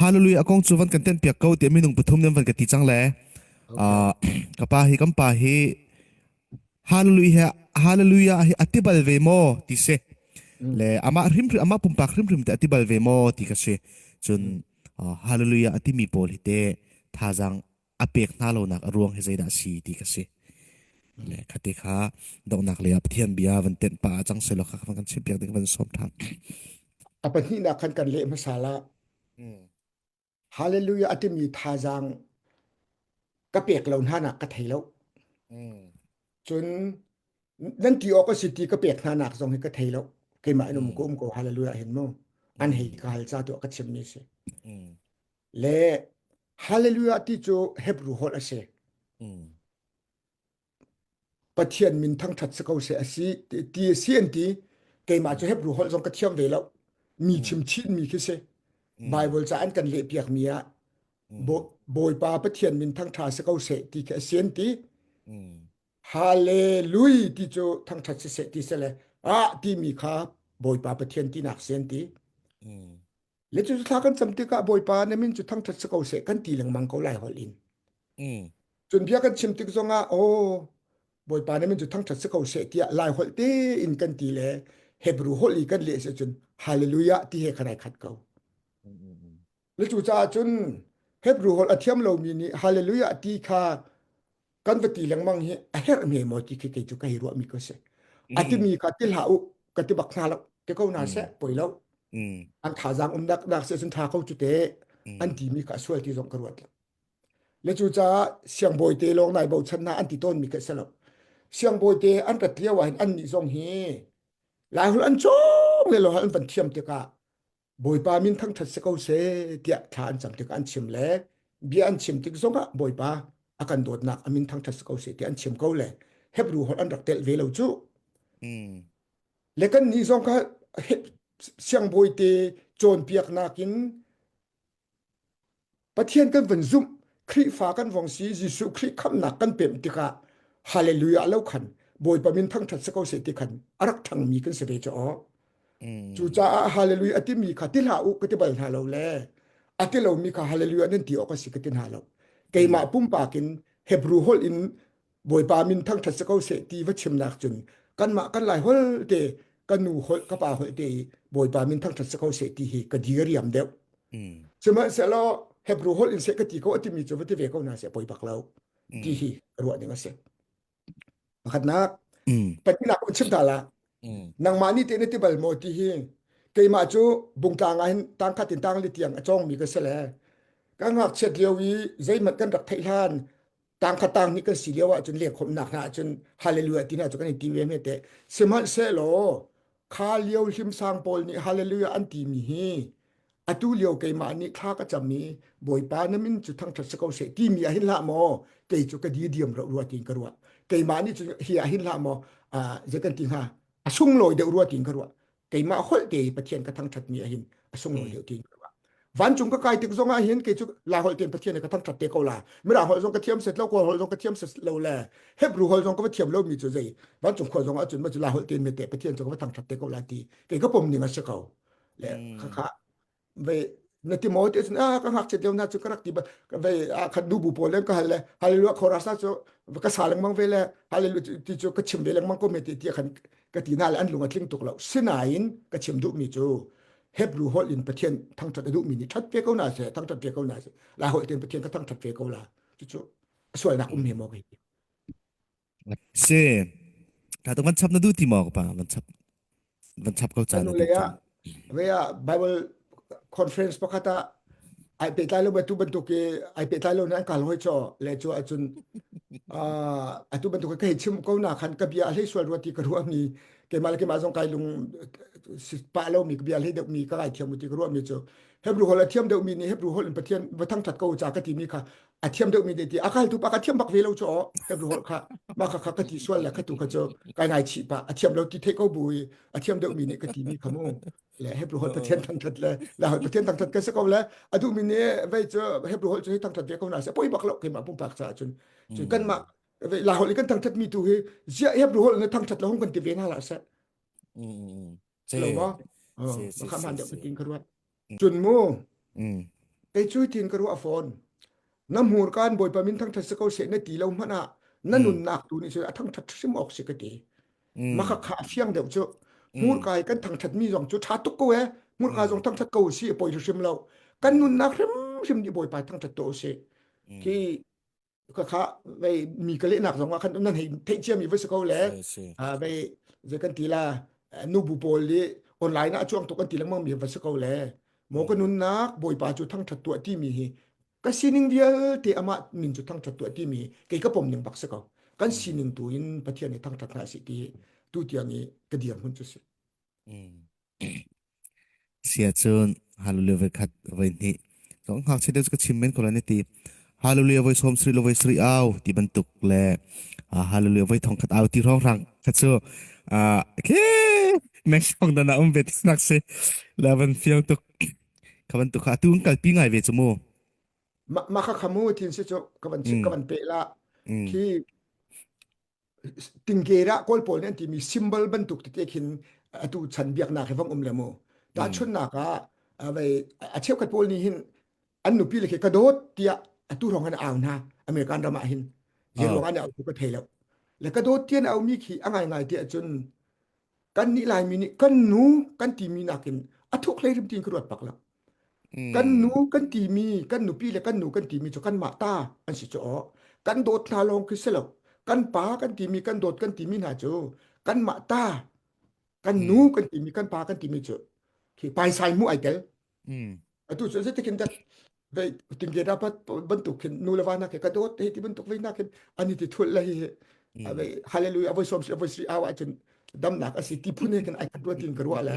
Hallelujah a kong cu van kan tenh piak ko tiah minung pathum nan van ka ti cang le Okay. uh, ka pa hi kan pa hi Hallelujah Hallelujah hi a ti bal ve maw ti si Mm. le amah hrimhrim amah pumpak hrimhrim te a ti bal ve maw ti ka si cun Mm. uh, Hallelujah a timi pawl hi te thazaang a pek hna lonak a ruang hi zeidah si ti ka si le khate kha donghnak lei ah Pathian bia van tenh pa cang selaw kha van kan chim piak ding van sawm than A pahnihnak khan kan leh hmasa la. Mm. Hallelujah a timi thazaang ka pek lo hna nak ka thei lo. Mm. Cun nan ti awk a si ti ka pek hna nak zong hi ka thei lo. Keimah in um Mm. ko um ko hallelujah hin mu. An hei Mm. ka hal ca tu ka chim mi si. Mm. Le hallelujah ti cu Hebrew holh a si. Mm. Pathian min thangṭhat si ko seh a si ti a si an ti. Keimah cu Mm. Hebrew holh zong ka thiam ve lo. Mi Mm. chim chin mi khi si. Mm. Bible ca an kan lehpiak mi ah Mm. Bawipa Pathian min thangṭha si ko seh ti khi a si an ti. Mm. Hallelujah ti cu thangṭhat si seh ti si le ah timi kha Bawipa Pathian tinak si an ti. Mm. Le cu thla kan cam tikah Bawipa na min cu thangṭhat si ko seh kan ti lengmang ko lai holh in. Mm. Cun bia kan chim tik zongah aw Bawipa na min cu thangṭhat si ko seh tiah lai holh tein kan ti le Hebrew holh i kan leh si cun Hallelujah ti he khan ai khat ko. Mm. Mm. Le cu caah cun Hebrew holh a thiam lomi nih Hallelujah ti kha kan va ti lengmang hi a herh me maw ti khi kei cu ka hei ruahmi ko si. A Mm. timi kha ti hlah u ka ti bak hna lo ti ko na Mm. seh poi lo. Mm. An thazaang um nak nak se cun tha ko cu te an Mm. timi kha a sual ti zong ka ruat lo. Le cucaah siangbawi te lawng nai bochan hna an ti tawnmi kha si lo. Siangbawi te an rat lio ah hin annih zong hi Laiholh an cawng le lo an van thiam tikah Bawipa min thangṭhat si ko seh tiah thla an cam tikah an chim le bia an chim tik zongah Bawipa a kan dawtnak a min thangṭhat si ko seh tiah an chim ko le Hebrew holh an rak telh ve lo cu. Mm. Le kan nih zong kha siangbawi te cawnpiaknak in Pathian kan van zumh, Khrihfa kan vong si, Jesuh Khrih khamhnak kan pemh tikah Hallelujah lo khan Bawipa min thangṭhat si ko seh ti khan a rak ṭhangmi kan si ve cu aw. Mm. Cucaah Hallelujah a timi kha ti hlah u ka ti bal hna lo le a ti lomi kha Hallelujah nan ti awk a si ka ti hna lo. Keimah Mm. pumpak in Hebrew holh in Bawipa min thangṭhat si ko seh ti va chimnak cun kanmah kan lai holh te ka nu holh ka pa holh te i Bawipa min thangṭhat si ko seh ti hi ka diriam deuh. Mm. Sihmanhsehlaw Hebrew holh in seh ka ti ko a timi cu va ti ve ko hna seh poi bak lo ti Mm. hi ka ruah ning a si. Pakhatnak Mm. pahnihnak ka chim ta la. Mm. Nangmah nih te na ti bal maw ti hi keimah cu bungtlang ah hin tangkhat in tangli tiang a cawngmi ka si le ka ngakchiat lio i zeihmanh kan rak theih hlan tangkhat tang nih kan si lio ahcun lengkhawmnak hna ahcun hallelujah ti hna cu kan i ti ve me te sihmanhsehlaw kha lio hlimsang pawl nih hallelujah an timi hi atu lio keimah nih thla ka cam i bawipa na min cu thangṭhat si ko seh timi ah hin hlah maw kei cu ka di diam rua rua tiin ka ruah keimah nih cun hi ah hin hlah maw zei kan ti hnga a sunglawi deuh rua tiin ka ruah keimah holh te Pathian ka thangṭhat mi ah hin a sunglawi deuh tiin ka ruah vancung ka kai tik zong ah hin kei cu la holh tein Pathian ka thangṭhat te ko la mirang holh zong ka thiam set lo kawl holh zong ka thiam set lo le Hebrew holh zong ka va thiam lo mi cu zei vancung khua zong ah cun ma cu la holh tein me te Pathian cu ka va thangṭhat te ko la ti kei ka pom ning a si ko le khakha ve na ti maw te cun a ka ngakchiat lio na cu ka rak ti ba ve a khat nu bu pawl le ka hal le hallelujah chorus cu ka sa lengmang ve le hallelujah ti cu ka chim ve lengmang ko me ti ti khan ka ti na le an lung a tling tuk lo sinain ka chim duh mi cu Hebrew holh in Pathian thangthat a duh mi nih that ve ko na se thangthat ve ko na se la holh ten Pathian ka thangthat ve ko la cu sualnak um he maw kai Si. Ka tu van chap na duh ti maw ka pa? Van chap van chap ko ca Anu na le duh ah cun. ve ah Bible conference pakhat ah ai pehtlai lo tu bantuk i ai pehtlai lo na an kal hoi cho le chu ahcun atu bantuk ka hei chim ko na khan ka bia a hlei sual rua ti ka ruah mi keimah le keimah zong kai lung pa lo mi ka bia hlei deuh mi ka ngai thiam ti ka ruah mi cu Hebrew holh a thiam deuh mi nih Hebrew holh in Pathian va thangthat ko ca ka ti mi kha a thiam deuh mi te ti a kal tu pa ka thiam bak ve lo chu aw Hebrew holh kha ma kha kha ka ti sual le kha tu kha chu kai ngai chih pa a thiam lo ti thei ko bu i a thiam deuh mi nih ka ti mi kha mu le Hebrew holh Pathian thangthat le la holh Pathian thangthat ka se ko le a duh mi nih vei cu Hebrew holh cu hi thangthat ve ko na se poi bak lo keimah pumpak caah cun cun kan mah la holh i kan thangthat mi tu hi zia Hebrew holh na thangthat lo hong kan ti ve na la se lo ma Si si kha man si deuh si. ka tin ka ruat cun mu Mm. Kei cu tin ka ruah fawn. Na hmurka in Bawipa min thangṭhat si ko seh na ti lo hmanh ah na Mm. nunnak tu nih cun a thangṭhat hrim awk si ka ti. Mm. Maka kha a fiang deuh cu. Mm. Hmurka i kan thangṭhatmi zong cu ṭha tuk ko e. Hmurka Mm. zong thangṭhat ko si a poi hrim lo. Kan Mm. nunnak hrimhrim nih Bawipa thangṭhat tuah usih. Mm. Khi kha vei mi ka lehnak zong ah khan nan hei theih ciami va si ko le Si si. vei zei kan ti la nubu pawl i online ah a cuang tuk kan ti lengmang mi va si ko le maw ka Mm. nunnak bawipa cu thangṭhat tuah timi hi ka sining vialte amah min cu thangṭhat tuah timi hi kei ka pom ning bak si ko kan Mm. sining tu in Pathian nih thangṭhat hna sih ti tu tiang i ka dirhmun cu si Mm. Siahcun Hallelujah voi khat voi hnih zong ngakchia deuh cu ka chim men ko lai na ti. Hallelujah voi sawm sarih le voi sarih au ti bantuk le ah, Hallelujah voi thong khat au ti hrawnghrang kha cu ah ke meng dan ah um ve ti nak si la van fiang tuk kha bantuk kha atu kan kalpi ngai ve cu mu. ma ma kha khamu tin si cu ka van ka Mm van pe la mm khi tingke ah Kawl pawl nih an timi symbol bantuk tete khin atu chan biaknak hi vong um le mu mm tahchunhnak ah vei a cheukhat pawl nih hin an nupi le khi ka dawt tiah atu hrawng han au hna American ram ah hin zei oh ruang ah ne au ka thei lo le ka dawt tian au mi khi a ngai ngai tiah cun kan nih Laimi nih kan nu kan timi nakin a thuk hlei rim tin ka ruat bak lo kan mm nu kan timi kan nupi le kan nu kan timi cu kanmah ta an si cu aw kan dawt hna lawng khi si lo kan pa kan timi kan dawt kan timi hna cu kanmah ta kan nu mm kan timi kan pa kan timi cu khi paisai mu ai tel mm atu cu zeitik dah vei tingge da pat bantuk khin nu le va na ke ka dawt he ti bantuk vei na khin ani ti thul la hi mm vei hallelujah avoi som si avoi sri awa cun damnak asi ti phun he kan ai khat ruatin ka ruah le.